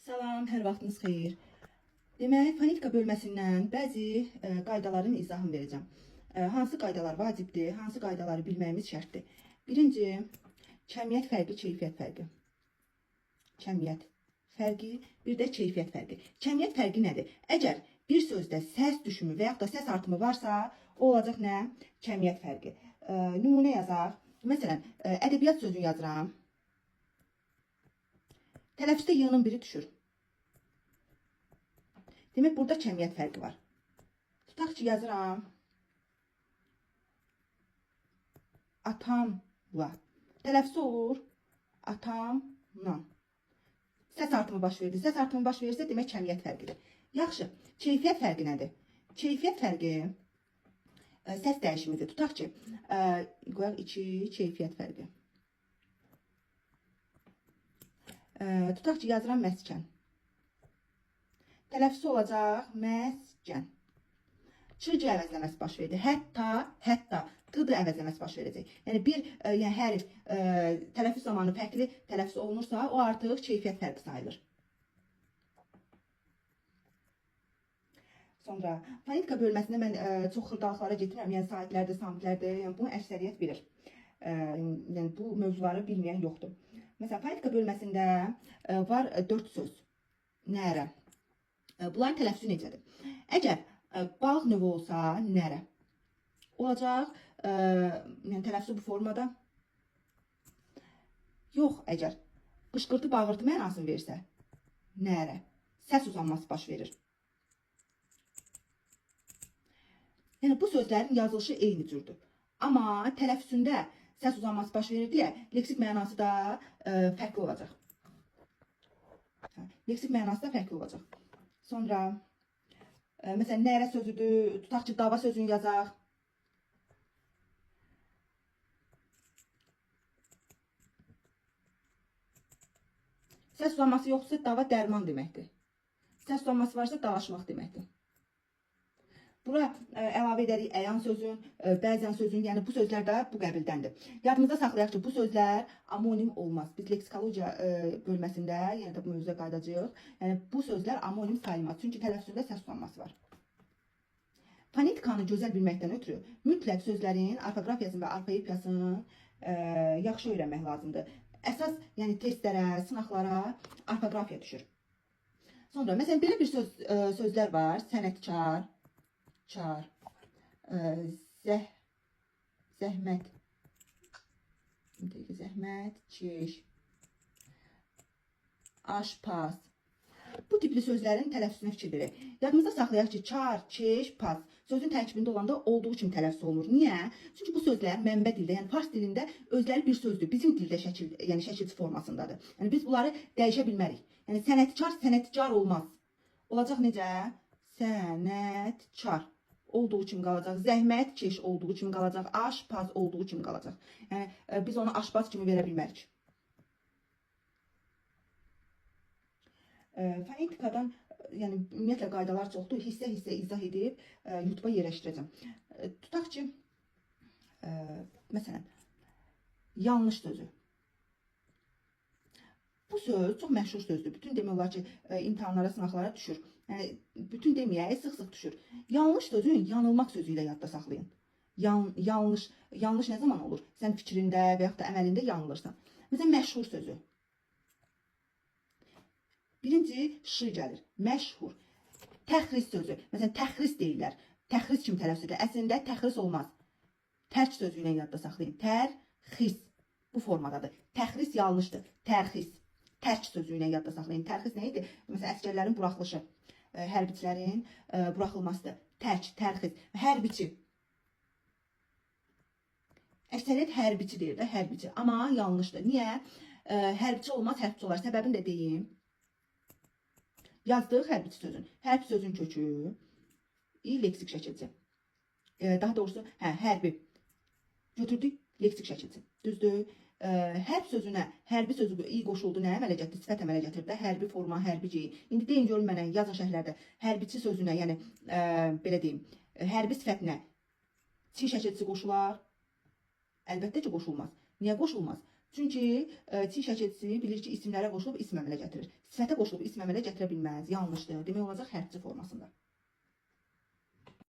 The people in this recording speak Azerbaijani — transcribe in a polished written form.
Salam, hər vaxtınız xeyir. Demək, fonetika bölməsindən bəzi qaydaların izahını verəcəm. Hansı qaydalar vacibdir, hansı qaydaları bilməyimiz şərtdir. Birinci, kəmiyyət fərqi, keyfiyyət fərqi. Kəmiyyət fərqi, bir də keyfiyyət fərqi. Kəmiyyət fərqi nədir? Əgər bir sözdə səs düşümü və yaxud da səs artımı varsa, o olacaq nə? Kəmiyyət fərqi. Nümunə yazaq. Məsələn, ədəbiyyat sözünü yazıram. Tələffüzdə y-nın biri düşür. Demək, burada kəmiyyət fərqi var. Tutaq ki, yazıram. Atamla. Tələffüzü olur. Atamla. Səs artımı baş verdi. Səs artımı baş verirsə, demək kəmiyyət fərqidir. Yaxşı, keyfiyyət fərqi nədir? Keyfiyyət fərqi səs dəyişimidir. Tutaq ki, qoyaq 2 keyfiyyət fərqi. Tutaq ki, yazıram məskən. Tələffüzü olacaq məskən. Ç-c əvəzləməsi baş verdi. Hətta T-d əvəzləməsi baş verəcək. Yəni bir yəni hərf tələffüz zamanı fərqli tələffüz olunursa, o artıq keyfiyyət fərqi sayılır. Sonra fonetika bölməsində mən çox xırdalıqlara getmirəm. Yəni saitlərdə, samitlərdə, yəni bunu əksəriyyət bilir. Yəni bu mövzuları bilməyən yoxdur. Məsələn, fonetika bölməsində var 4 söz. Nərə. Bunların tələffüzü necədir? Əgər balıq növü olsa, nərə olacaq, yəni tələffüzü bu formada. Yox, əgər qışqırtı, bağırtı mənasını versə, nərə, səs uzanması baş verir. Yəni bu sözlərin yazılışı eyni cürdür. Amma tələffüzündə səs uzanması baş verir deyə leksik mənası da fərqli olacaq. Leksik mənası da fərqli olacaq. Sonra, məsələn, nərə sözüdür, tutaq ki, dava sözünü yazaq. Səs uzanması yoxdursa, dava dərman deməkdir. Səs uzanması varsa, dalaşmaq deməkdir. Bura əlavə edərik əyan sözün, bəzən sözün, yəni bu sözlər də bu qəbildəndir. Yadımızda saxlayaq ki, bu sözlər amonim olmaz. Biz leksikologiya bölməsində, yəni də bu mövzuya qayıdacağıq. Yəni bu sözlər amonim sayılmaz. Çünki tələffüzündə səs uzanması var. Fonetikanı gözəl bilməkdən ötürü mütləq sözlərin orfoqrafiyasını və orfoepiyasını yaxşı öyrənmək lazımdır. Əsas, yəni testlərə, sınaqlara orfoqrafiya düşür. Sonra, məsələn, belə bir sözlər var. Sənətkar, çar, zəhmət, zəhmət, çeş, aşpaz. Bu tipli sözlərin tələffüzünə fikir verək. Yadımızda saxlayaq ki, çar, çeş, paz sözün tərkibində olanda olduğu kimi tələffüz olunur. Niyə? Çünki bu sözlər mənbə dildə, yəni fars dilində özləri bir sözdür. Bizim dildə şəkil, yəni şəkilçi formasındadır. Yəni biz bunları dəyişə bilmərik. Yəni sənətkar, sənətkar olmaz. Olacaq necə? Sənətkar olduğu kimi qalacaq. Zəhmət keş olduğu kimi qalacaq. Aşpaz olduğu kimi qalacaq. Yəni biz onu aşpaz kimi verə bilmərik. Fonetikadan, yəni ümumiyyətlə qaydalar çoxdur. Hissə-hissə izah edib YouTube-a yerləşdirəcəm. Tutaq ki, məsələn, yanlış sözü. Bu söz çox məşhur sözdür. Bütün demək olar ki, imtahanlara, sınaqlara düşür. Yəni, bütün deməyək, sıx-sıx düşür. Yanlış sözün yanılmaq sözü ilə yadda saxlayın. Yanlış, yanlış nə zaman olur? Sən fikrində və yaxud da əməlində yanılırsan. Məsələn, məşhur sözü. Birinci, ş gəlir. Məşhur. Təxris sözü. Məsələn, təxris deyirlər. Təxris kimi tələffüz edilir. Əslində, təxris olmaz. Tərk sözü ilə yadda saxlayın. Tərxis. Bu formadadır. Təxris yanlışdır. Tərxis. Tərk sözü ilə yadda saxlayın. Tərxis nə idi? Məsələn, əsgərlərin buraxılışı, hərbiçilərin buraxılmasıdır. Tərk, tərxis. Hərbiçi. Əksəriyyət hərbiçi deyir də, hərbiçi. Amma yanlışdır. Niyə? Hərbiçi olmaz, hərbiçi olar. Səbəbini də deyim. Yazdıq hərbiçi sözün. Hərb sözün kökü leksik şəkilçi. Daha doğrusu, hərbi. Götürdük leksik şəkilçi. Düzdür? Hərb sözünə, hərbi sözü i qoşuldu, nə əmələ gətirdi? Sifət əmələ gətirdi. Hərbi forma, hərbi geyim. İndi deyin görün mənə, yazın şərhlərdə. Hərbiçi sözünə, yəni belə deyim, hərbi sifətinə çi şəkilçisi qoşular? Əlbəttə ki, qoşulmaz. Niyə qoşulmaz? Çünki çin şəkilçisi bilir ki, isimlərə qoşulub ism əmələ gətirir. Sifətə qoşulub ism əmələ gətirə bilməz. Yanlışdır. Demək olacaq hərfçi formasında.